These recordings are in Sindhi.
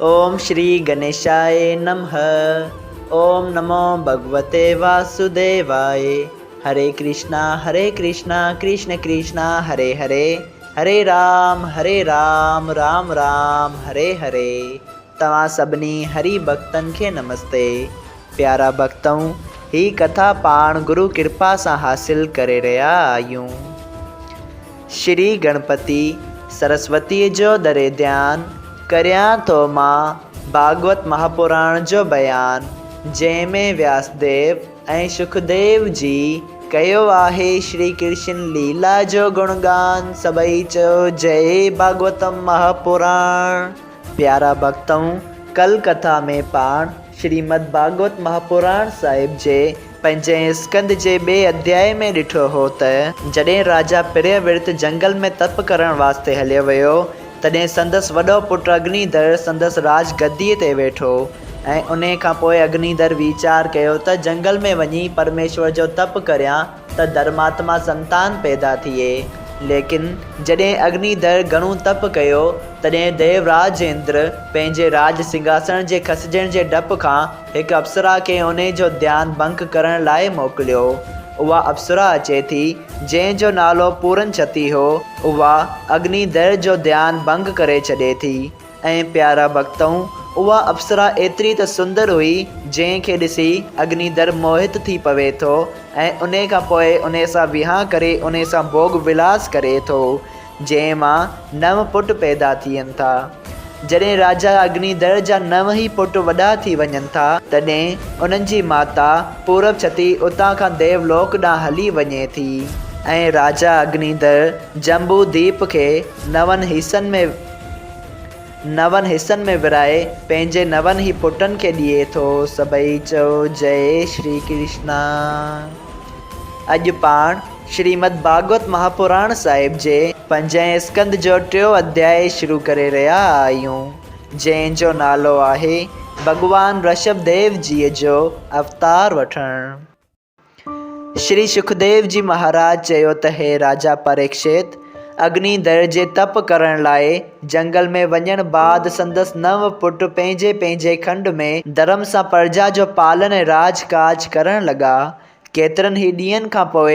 اوم شري گنيشاء نمه اوم نمو ڀڳوتي واسوديواء هري ڪرشنا هري ڪرشنا ڪرشن ڪرشنا هري هري هري رام هري رام رام رام هري هري توهان سڀني هري ڀڳتن کي نمستي. پيارا ڀڳتؤ هي ڪٿا پاڻ گرو ڪرپا سان حاصل ڪري رهيا آهيون. شري گڻپتي سرسوتيء جو دري ڌيان ڪريان ٿو مان ڀاڳوت مهاپراڻ جو بيان جنهن ۾ وياسديو ۽ شڪديو جي ڪيو آهي شري ڪرشن ليلا جو گڻگان سڀئي چئو جئي ڀاڳوتم مهاپراڻ. پيارا ڀڳتؤ ڪل ڪٿا ۾ پاڻ شريمد ڀاڳوت مهاپراڻ صاحب جي پنجين اسڪنڌ جي ٻئي اڌيائي ۾ ڏٺو هو ته جڏهن راجا پرياورت جنگل ۾ تپ ڪرڻ واسطي هليو ويو تڏهن سندس وڏو پٽ اگنيڌر سندس راج گديء تي ويٺو ۽ انهي کان پوء اگنيڌر ويچار ڪيو ته جنگل ۾ وڃي پرميشور جو تپ ڪريان ته ڌرماتما سنتان پيدا ٿئي. ليڪن جڏهن اگنيڌر گهڻو تپ ڪيو، تڏهن ديوراج اندر پنهنجي راڄ سنگهاسڻ جي کسجڻ جي ڊپ کان هڪ اپسرا کي انهي جو ڌيان ڀنگ ڪرڻ لاء موڪليو. اها اپسرا اچي ٿي، جنهن جو نالو پورنڇتي هو، اها اگنيڌر جو ڌيان ڀنگ ڪري ڇڏي ٿي. ۽ پيارا ڀڳتؤ! اها اپسرا ايتري ته سندر هئي، جنهن کي ڏسي اگنيڌر موهت ٿي پوي ٿو ۽ انهي کان پوء انهي سان وهانء ڪري انهي سان ڀوڳ ولاس ڪري ٿو، جنهن مان نو پٽ پيدا ٿين ٿا. جڏهن راجا اگنيڌر جا نو ئي پٽ وڏا ٿي وڃن ٿا، تڏهن انهن جي ماتا پوربڇتي اتان کان ديولوڪ ڏانهن هلي وڃي ٿي ۽ راجا اگنيڌر جمبو ديپ کي نون حصن ۾. نون حصن ۾ ورهائي پنهنجي نون ئي پٽن کي ڏئي ٿو. سڀئي چئو جئي شري ڪرشنا. اڄ پاڻ شريمد ڀاڳوت مهاپراڻ صاحب جي پنجين اسڪنڌ جو ٽيون اڌيائي شروع ڪري رهيا آهيون، جنهن جو نالو آهي ڀڳوان رشڀ ديو جيء جو اوتار وٺڻ. شري شڪديو جي مهاراج چيو ته هي راجا پريڪشت! اگني در جي تپ ڪرڻ لاء جنگل ۾ وڃڻ بعد سندس نو پٽ پنهنجي پنهنجي کنڊ ۾ ڌرم سان پرجا جو پالن ۽ راڄ ڪاڄ ڪرڻ لڳا. ڪيترن ئي ڏينهن کان پوء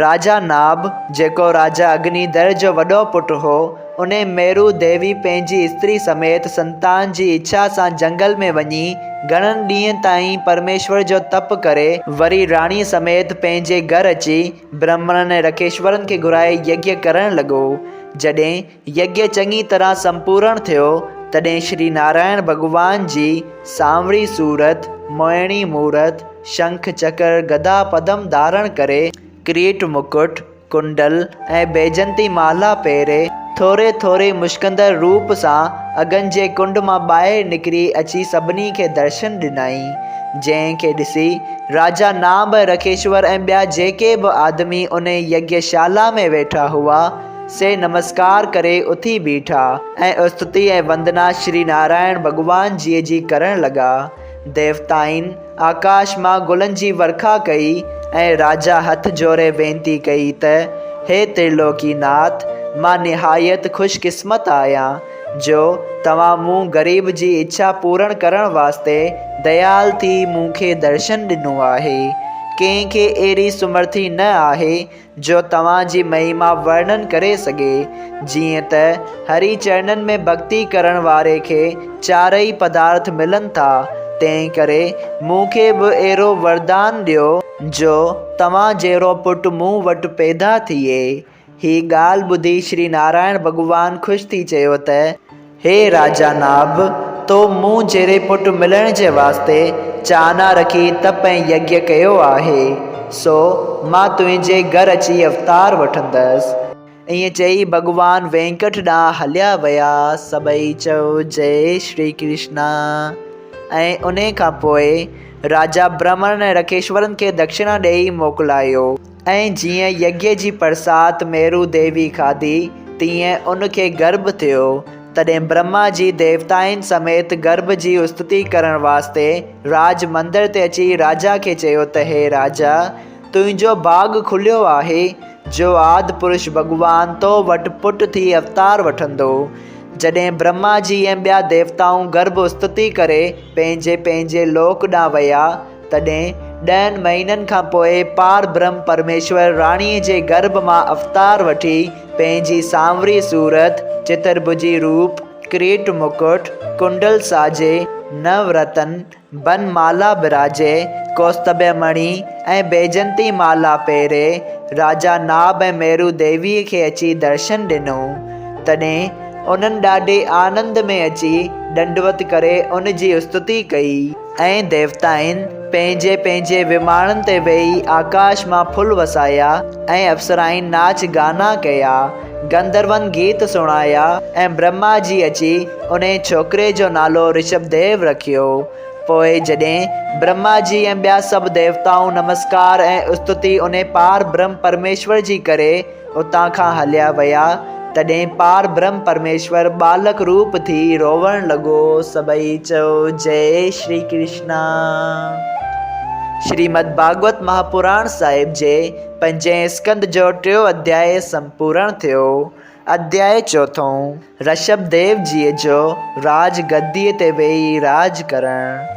راجا ناڀ، جيڪو راجا اگني در جو وڏو پٽ هو، انهي ميرو ديوي پنهنجي استري سميت سنتان جي اڇا سان جنگل ۾ وڃي گهڻن ڏينهن تائين پرميشور جو تپ ڪري، وري راڻيء سميت پنهنجي گهر اچي برهمڻن ۽ رکيشورن کي گهرائي يگيه ڪرڻ لڳو. جڏهن يگيه چڱي طرح سمپورڻ ٿيو، تڏهن شري نارائڻ ڀڳوان جي سانوري صورت، موهڻي مورت، شنک چڪر گدا پدم ڌارڻ ڪري، ڪريٽ مڪٽ، ڪنڊل ۽ بيجنتي مالها پهري، ٿوري ٿوري مشڪندڙ روپ سان اگن جي ڪنڊ مان ٻاهر نڪري اچي سڀني کي درشن ڏنائين، جنهن کي ڏسي راجا نانڀ ۽ رکيشور ۽ ٻيا جيڪي به آدمي انهي يگيه شالا ۾ ويٺا هئا، سي نمسڪار ڪري اٿي بيٺا ۽ استتي ۽ وندنا شري نارائڻ ڀڳوان جيء جي ڪرڻ لڳا. ديوتائن آڪاش مان گلن جي ورکا ڪئي ۽ راجا هٿ جوڙي وينتي ڪئي ته، هي ترلوڪي ناٿ! مان نهايت خوش قسمت آهيان، جو توهان مون غريب جي اڇا پورڻ ڪرڻ واسطي ديال ٿي مون کي درشن ڏنو آهي. ڪنهن کي اهڙي سمرٿي نه آهي، جو توهان جي مهما ورڻن ڪري سگهي، جيئن ته هري چرڻن ۾ ڀڳتي ڪرڻ واري کي چارئي پدارٿ ملن ٿا، تنهن ڪري مون کي به اهڙو وردان ڏيو، جو توهان جهڙو پٽ مون وٽ پيدا ٿئي. هي ڳالهه ٻڌي شري نارائڻ ڀڳوان خوش ٿي چيو ته. هي راجا ناڀ! تو مون جهڙي پٽ ملڻ جي واسطي چاهنا رکي تپ ۽ يگيه ڪيو آهي، سو مان تنهنجي گهر اچي اوتار وٺندس. ائين چئي ڀڳوان وينڪٽ ڏانهن هليا ويا. سڀئي چئو جئي شري ڪرشنا. ۽ انهي کان پوء راجا برهمڻن ۽ رکيشورن کي دکشڻا ڏيئي موڪلايو. ۽ جيئن يگيه جي پرسات ميرو ديوي کاڌي، تيئن ان کي گرڀ ٿيو. تڏهن برهما جي ديوتائن سميت گرڀ جي استتي ڪرڻ واسطي راج مندر تي اچي راجا کي چيو ته هي راجا! تنهنجو ڀاڳ کليو آهي، جو آد پرش ڀڳوان تو وٽ پٽ ٿي اوتار وٺندو. جڏهن برهما جي ۽ ٻيا ديوتائون گرڀ استتي ڪري پنهنجي پنهنجي لوڪ ڏانهن ويا، تڏهن ڏهن مهينن کان پوء پار برهم پرميشور راڻيء جي گرڀ مان اوتار وٺي پنهنجي سانوري صورت، چترڀجي روپ، ڪريٽ مڪٽ، ڪنڊل ساجي، نو رتن، بن مالا براجي، ڪوستڀ مڻي ۽ بيجنتي مالا پهري، راجا ناب ۽ ميرو ديويء کي اچي درشن ڏنو. تڏهن انهن ڏاڍي آنند ۾ اچي ڏنڊوت ڪري ان جي استتي ڪئي. ۽ ديوتائن پنهنجي پنهنجي وماڻن تي ويهي آڪاش مان ڦل وسايا ۽ اپسرائن ناچ گانا ڪيا، گنڌرون گيت سڻايا ۽ برهما جي اچي انهي ڇوڪري جو نالو رشڀ ديو رکيو. پوء جڏهن برهما جي ۽ ٻيا سڀ ديوتائون نمسڪار ۽ استتي انهي پار برهم پرميشور جي ڪري اتان کان هليا ويا، تڏهن پار برهم پرميشور ٻالڪ روپ ٿي روئڻ لڳو. سڀئي چئو جئي شري ڪرشنا. شريمد ڀاڳوت مهاپراڻ صاحب جي پنجين اسڪنڌ جو ٽيون اڌياء سمپورڻ ٿيو. اڌياء چوٿون، رشڀ ديو جيء جو راج گديء تي ويهي راڄ ڪرڻ.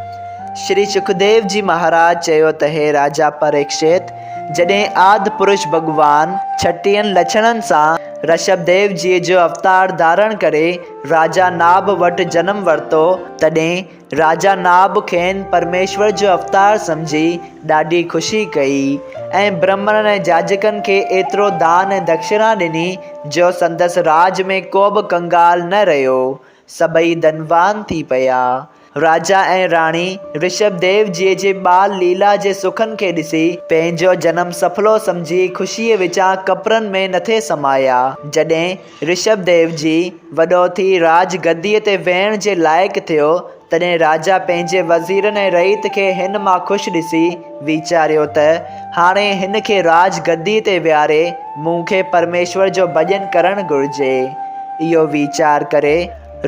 شري شڪديو جي مهاراج چيو ته هي راجا پريڪشت! جڏهن آد پرش ڀڳوان ڇٽيهن لڇڻن سان رشڀ ديو جيء جو اوتار ڌارڻ ڪري راجا ناڀ وٽ جنم ورتو، تڏهن راجا ناڀ کين پرميشور جو اوتار سمجهي ڏاڍي خوشي ڪئي ۽ برهمڻن ۽ جاجڪن کي ايترو دان ۽ دڪشڻا ڏني جو سندس راڄ ۾ ڪو به ڪنگال نه رهيو. سڀئي ڌنوان ٿي پيا. راجا ۽ راڻي رشڀ ديو جيء جي ٻال ليلا جي سکن کي ڏسي پنهنجو جنم سڦلو سمجهي خوشيء وچان ڪپرن ۾ نٿي سمايا. جڏهن رشڀ ديو جي وڏو ٿي راڄ گديء تي ويهڻ جي لائق ٿيو، تڏهن راجا پنهنجي وزيرن ۽ رعيت کي هن مان خوش ڏسي ويچاريو ته هاڻي هن کي راڄ گديء تي ويهاري مون کي پرميشور جو ڀڄن ڪرڻ گهرجي. اهو ويچار ڪري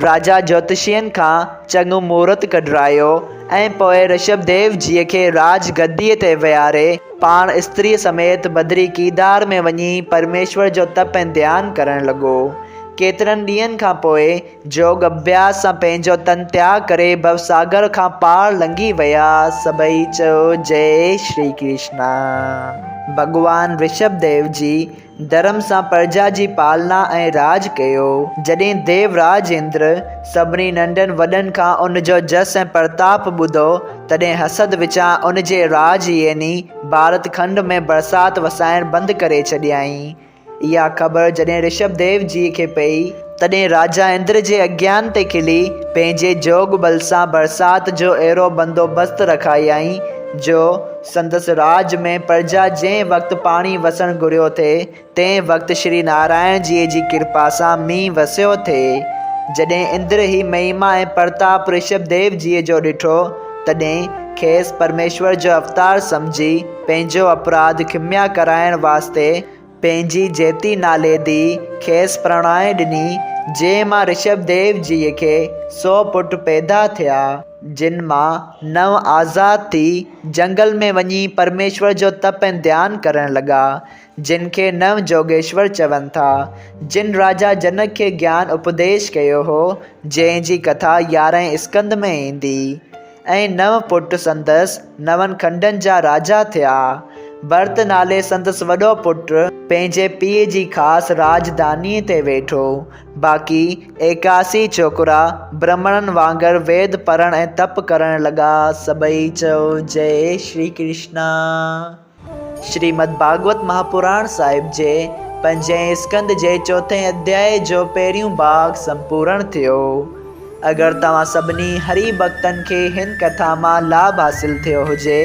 راجا جوتشين کان چڱو مهورت ڪڍرايو ۽ پوء رشڀ ديو جيء کي راڄ گديء تي ويهاري پاڻ استريء سميت بدري ڪيدار ۾ وڃي پرميشور جو تپ ۽ ڌيان ڪرڻ لڳو. ڪيترن ڏينهن کان پوء جوڳ اڀياس سان پنهنجو تن تياڳ ڪري ڀوساگر کان پار لنگهي ويا. سڀئي چيو جئي شري ڪرشنا. ڀڳوان رشڀ ديو جي ڌرم سان پرجا جي پالنا ۽ راڄ ڪيو. جڏهن ديوراج اندر سڀني ننڍن وڏن کان ان جو جس ۽ پرتاپ ٻڌو، تڏهن حسد وچان ان جي راڄ يعني ڀارت کنڊ ۾ برسات وسائڻ بند ڪري ڇڏيائين. اها خبر جڏهن رشڀ ديو جيء کي پئي، تڏهن راجا اندر جي اگيان تي کلي پنهنجي جوڳ ٻل سان برسات جو اهڙو بندوبست رکايائين، جو سندس راڄ ۾ پرجا جنهن وقت پاڻي وسڻ گهريو ٿي، تنهن وقت شري نارائڻ جيء جي ڪرپا سان مينهن وسيو ٿي. جڏهن اندر هي مهما ۽ پرتاپ رشڀ ديو جيء جو ڏٺو، تڏهن کيس پرميشور جو اوتار سمجهي، پنهنجو اپراڌ کميا ڪرائڻ واسطي پنهنجي جيتي نالي ڌيء کيس پرڻائي ڏني، جنهن مان رشڀ ديو جيء کي سو پٽ پيدا ٿيا. جن مان نو آزاد ٿي جنگل ۾ وڃي پرميشور جو تپ ۽ ڌيان ڪرڻ لڳا، جن کي نو جوگيشور چون ٿا، جن راجا جنڪ کي گيان اپديش ڪيو هو، جنهن جي ڪٿا يارهين اسڪنڌ ۾ ايندي. ۽ نو پٽ سندس نون کنڊن جا راجا ٿيا. ڀرت نالي سندس وڏو پٽ پنهنجي پيء جي خاص راڄڌانيء تي ويٺو. باقي ايڪاسي ڇوڪرا برهمڻن وانگر ويد پڙهڻ ۽ تپ ڪرڻ لڳا. سڀئي چئو جئي شري ڪرشنا. شريمد ڀاڳوت مهاپراڻ صاحب جي پنجين اسڪنڌ جي چوٿين اڌيائي جو پهريون ڀاڳ سمپورڻ ٿيو. اگر توهان سڀني هري ڀڳتن کي هن ڪٿا مان لاڀ حاصل ٿيو هجي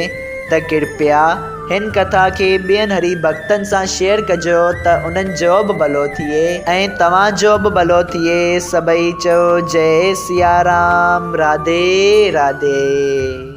ته ڪرپيا هن ڪٿا کي ٻين هري ڀڳتن سان شيئر ڪجو ته انهن جو به ڀلو ٿئي ۽ توهان جو به ڀلو ٿئي سڀئي چئو جئي سيارام راڌي راڌي.